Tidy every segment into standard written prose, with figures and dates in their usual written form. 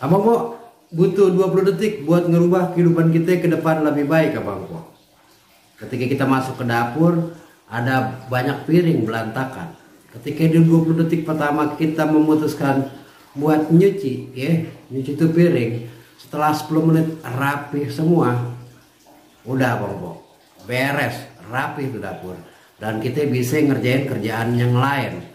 Abang Po butuh 20 detik buat ngerubah kehidupan kita ke depan lebih baik, Abang Po. Ketika kita masuk ke dapur, ada banyak piring berantakan. Ketika di 20 detik pertama kita memutuskan buat nyuci, nyuci itu piring, setelah 10 menit rapi semua, udah Abang Po, beres, rapi itu dapur. Dan kita bisa ngerjain kerjaan yang lain.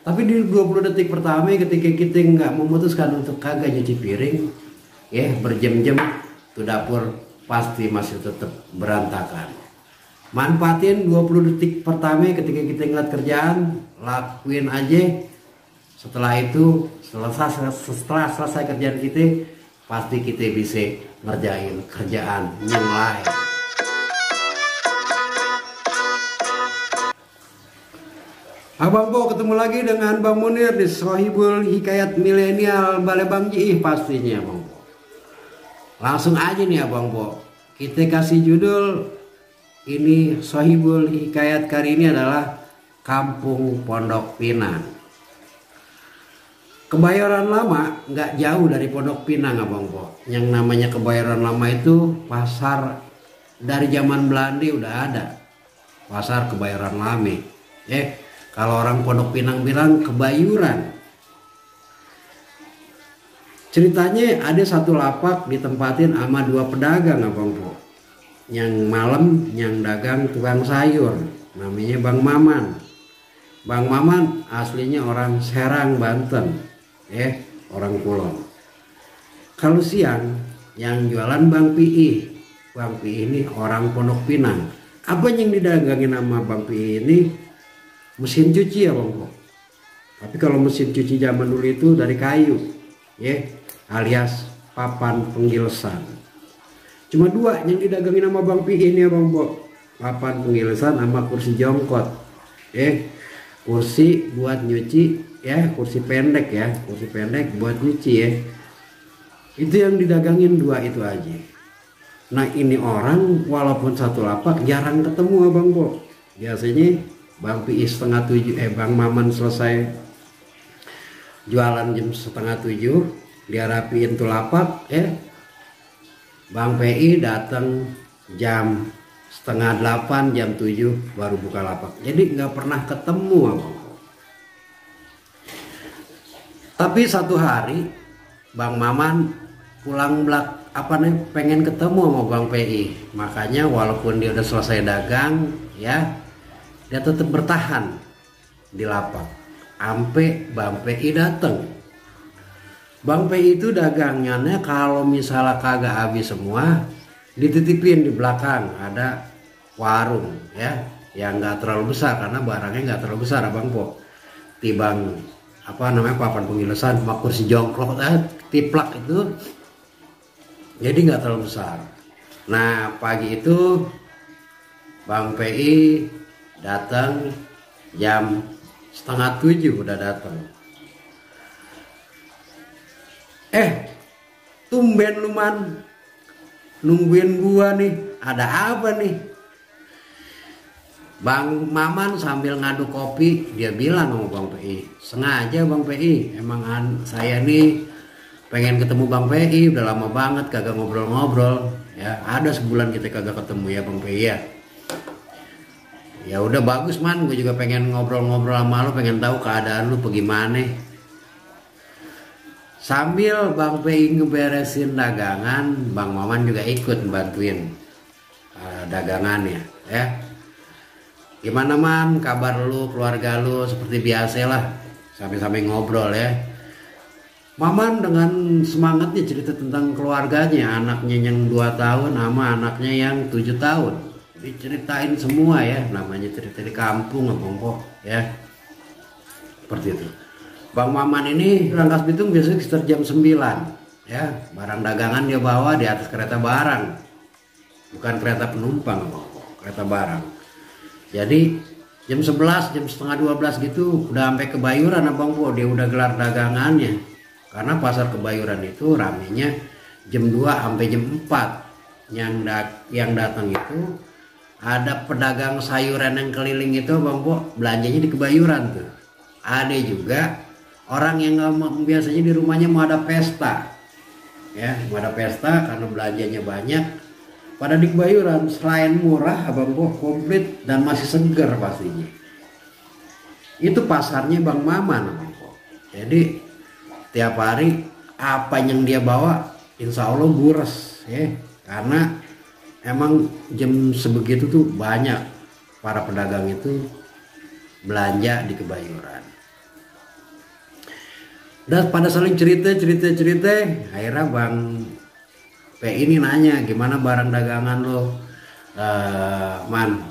Tapi di 20 detik pertama ketika kita nggak memutuskan untuk kagak nyuci piring, berjam-jam tuh dapur pasti masih tetap berantakan. Manfaatin 20 detik pertama ketika kita ngeliat kerjaan, lakuin aja. Setelah itu, setelah selesai kerjaan kita, pasti kita bisa ngerjain kerjaan yang lain. Abang Po ketemu lagi dengan Bang Munir di Sohibul Hikayat Milenial Balai Bang Ji pastinya Bang Po. Langsung aja nih Abang Po, kita kasih judul ini Sohibul Hikayat kali ini adalah Kampung Pondok Pinang. Kebayoran Lama nggak jauh dari Pondok Pinang Abang Po. Yang namanya Kebayoran Lama itu pasar dari zaman Belanda udah ada. Pasar Kebayoran Lama. Kalau orang Pondok Pinang bilang kebayuran. Ceritanya ada satu lapak ditempatin sama 2 pedagang Abang Po. Yang malam yang dagang tukang sayur, namanya Bang Maman. Bang Maman aslinya orang Serang, Banten, orang Kulon. Kalau siang yang jualan Bang Pi. Bang Pi ini orang Pondok Pinang. Apa yang didagangin sama Bang Pi ini? Mesin cuci ya Bang Po. Tapi kalau mesin cuci zaman dulu itu dari kayu, alias papan penggilesan. Cuma 2 yang didagangin sama Bang Pi ini ya Bang Po. Papan penggilesan sama kursi jongkot. Kursi buat nyuci, kursi pendek kursi pendek buat nyuci Itu yang didagangin 2 itu aja. Nah ini orang walaupun satu lapak jarang ketemu Abang Po. Biasanya Bang Pi setengah 7, Bang Maman selesai jualan jam setengah 7, dia rapiin tuh lapak, Bang Pi datang jam setengah 8, jam 7 baru buka lapak. Jadi nggak pernah ketemu Abang. Tapi satu hari Bang Maman pulang pengen ketemu sama Bang Pi. Makanya walaupun dia udah selesai dagang, dia tetap bertahan di lapak sampai Bang Pi datang. Bang Pi itu dagangannya kalau misalnya kagak habis semua dititipin di belakang ada warung yang nggak terlalu besar karena barangnya nggak terlalu besar Abang Po. Tibang papan penggilesan sama kursi jongkok tiplak itu jadi nggak terlalu besar. Nah pagi itu Bang Pi datang jam setengah 7 udah datang. Tumben lu Man nungguin gua nih, ada apa nih? Bang Maman sambil ngadu kopi dia bilang sama Bang Pi, sengaja Bang Pi, emang saya nih pengen ketemu Bang Pi, udah lama banget kagak ngobrol-ngobrol ada sebulan kita kagak ketemu ya Bang Pi Ya udah bagus Man, gue juga pengen ngobrol-ngobrol sama lu, pengen tahu keadaan lu bagaimana. Sambil Bang Pi ngeberesin dagangan, Bang Maman juga ikut bantuin dagangannya Gimana Man, kabar lu, keluarga lu, seperti biasa lah, sampai-sampai ngobrol Maman dengan semangatnya cerita tentang keluarganya, anaknya yang 2 tahun sama anaknya yang 7 tahun. Diceritain semua namanya cerita di kampung Abang Po seperti itu. Bang Maman ini Rangkas Bitung biasanya sekitar jam 9 barang dagangan dia bawa di atas kereta barang, bukan kereta penumpang Abang Po, kereta barang. Jadi jam 11, jam setengah 12 gitu udah sampai Kebayuran Abang Po, dia udah gelar dagangannya karena pasar Kebayuran itu ramenya jam 2 sampai jam 4. Yang datang itu ada pedagang sayuran yang keliling itu Bang Po, belanjanya di Kebayuran tuh. Ada juga orang yang biasanya di rumahnya mau ada pesta, ya, mau ada pesta karena belanjanya banyak. Pada di Kebayoran selain murah, Abang Po, komplit dan masih segar pastinya. Itu pasarnya Bang Maman, Abang Po. Jadi tiap hari apa yang dia bawa, insya Allah gures, ya. Karena emang jam sebegitu tuh banyak para pedagang itu belanja di Kebayoran. Dan pada saling cerita, akhirnya Bang P ini nanya, gimana barang dagangan lo, Man?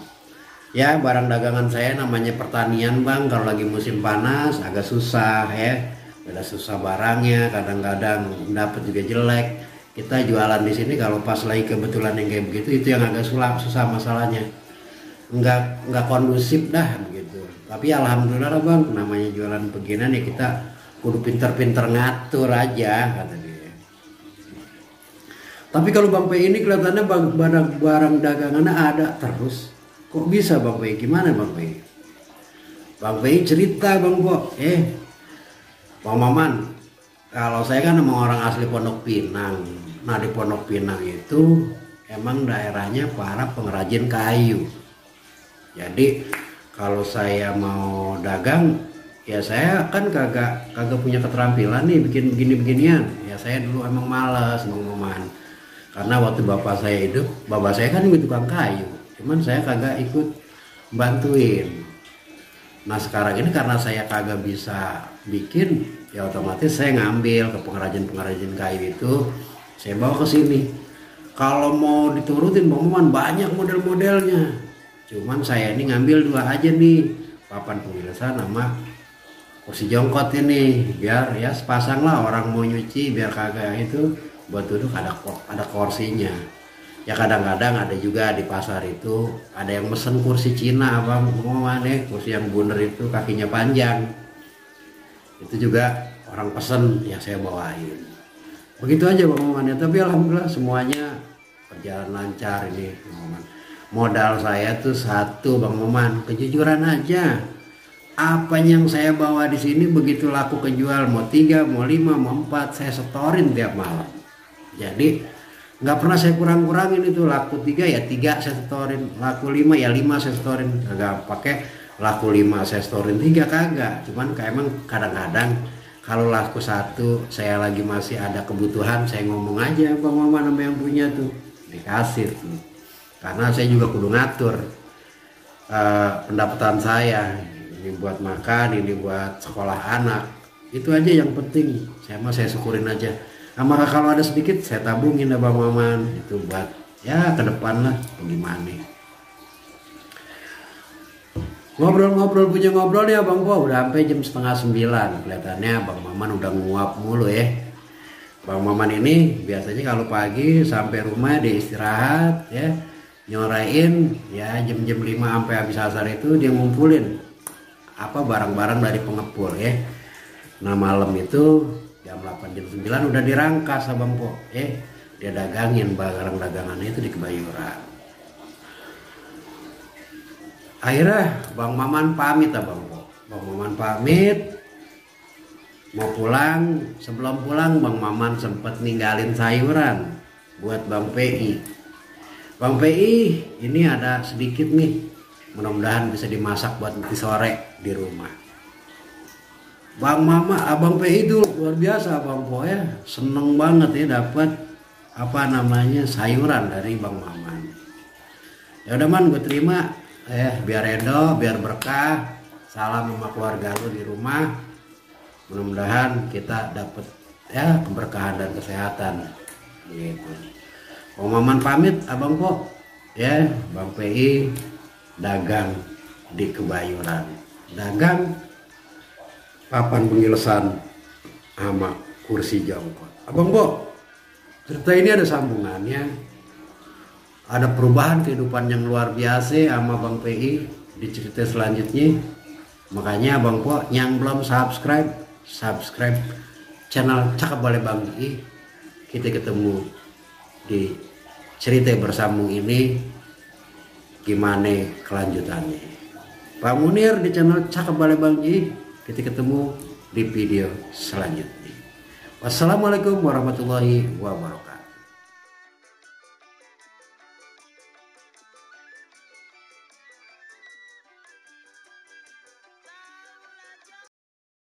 Ya, barang dagangan saya namanya pertanian Bang, kalau lagi musim panas agak susah ya, ada susah barangnya, kadang-kadang dapat juga jelek. Kita jualan di sini kalau pas lagi kebetulan yang kayak begitu, itu yang agak susah masalahnya, nggak kondusif dah begitu. Tapi alhamdulillah Bang, namanya jualan beginian ya kita kudu pinter-pinter ngatur aja, kata dia. Tapi kalau Bang P ini kelihatannya barang dagangannya ada terus. Kok bisa Bang P? Gimana Bang P? Bang P cerita Bang Po, Bang Maman, kalau saya kan emang orang asli Pondok Pinang. Nah di Pondok Pinang itu emang daerahnya para pengrajin kayu. Jadi kalau saya mau dagang, ya saya kan kagak punya keterampilan nih bikin beginian. Ya saya dulu emang malas Bang Maman. Karena waktu bapak saya hidup, bapak saya kan juga tukang kayu, cuman saya kagak ikut bantuin. Nah sekarang ini karena saya kagak bisa bikin, ya otomatis saya ngambil ke pengrajin kayu itu, saya bawa ke sini. Kalau mau diturutin Bang Maman banyak model-modelnya, cuman saya ini ngambil 2 aja nih, papan pengirisan sama kursi jongkot ini, biar ya sepasang lah orang mau nyuci, biar kagak itu buat duduk ada kursinya. Ya kadang-kadang ada juga di pasar itu ada yang mesen kursi Cina Bang Maman, kursi yang bundar itu kakinya panjang, itu juga orang pesen, ya saya bawain. Begitu aja Bang Maman ya. Tapi alhamdulillah semuanya berjalan lancar ini Bang Maman. Modal saya tuh satu Bang Maman, kejujuran aja. Apa yang saya bawa di sini begitu laku kejual, mau 3, mau 5, mau 4, saya setorin tiap malam. Jadi nggak pernah saya kurang-kurangin itu, laku 3 ya 3 saya setorin, laku 5 ya 5 saya setorin, kagak pakai laku 5 saya setorin 3, kagak. Cuman kayak emang kadang-kadang kalau laku 1 saya lagi masih ada kebutuhan, saya ngomong aja Bang Maman sama yang punya tuh, dikasih tuh. Karena saya juga kudu ngatur pendapatan saya, ini buat makan, ini buat sekolah anak, itu aja yang penting. Saya syukurin aja. Maka kalau ada sedikit saya tabungin ya Bang Maman, itu buat ya ke depan lah bagaimana. Ngobrol punya ngobrol ya Bang Po, udah sampai jam 8:30. Kelihatannya Bang Maman udah nguap mulu ya. Bang Maman ini biasanya kalau pagi sampai rumah dia istirahat ya, nyorain ya jam 5 sampai habis asar itu dia ngumpulin apa barang-barang dari pengepul ya. Nah malam itu jam 8 jam 9 udah dirangkas Abang Po, dia dagangin barang dagangannya itu di Kebayoran. Akhirnya Bang Maman pamit Abang Po. Bang Maman pamit mau pulang. Sebelum pulang Bang Maman sempat ninggalin sayuran buat Bang PI. Bang PI ini ada sedikit nih, mudah-mudahan bisa dimasak buat nanti sore di rumah. Abang PI itu luar biasa Bang Po ya, seneng banget ya dapat apa namanya sayuran dari Bang Maman. Ya udah Man, gue terima biar Edo, biar berkah. Salam sama keluarga lu di rumah. Mudah-mudahan kita dapat ya keberkahan dan kesehatan gitu. Bang Maman pamit Abang Po ya. Bang PI dagang di Kebayoran, dagang papan pengilisan sama kursi jongkot. Abang Po, cerita ini ada sambungannya, ada perubahan kehidupan yang luar biasa sama Bang PI di cerita selanjutnya. Makanya Bang Po yang belum subscribe channel Cakep Boleh Bang I. Kita ketemu di cerita bersambung ini, gimana kelanjutannya. Pak Munir di channel Cakep Boleh Bang I. Kita ketemu di video selanjutnya. Wassalamualaikum warahmatullahi wabarakatuh.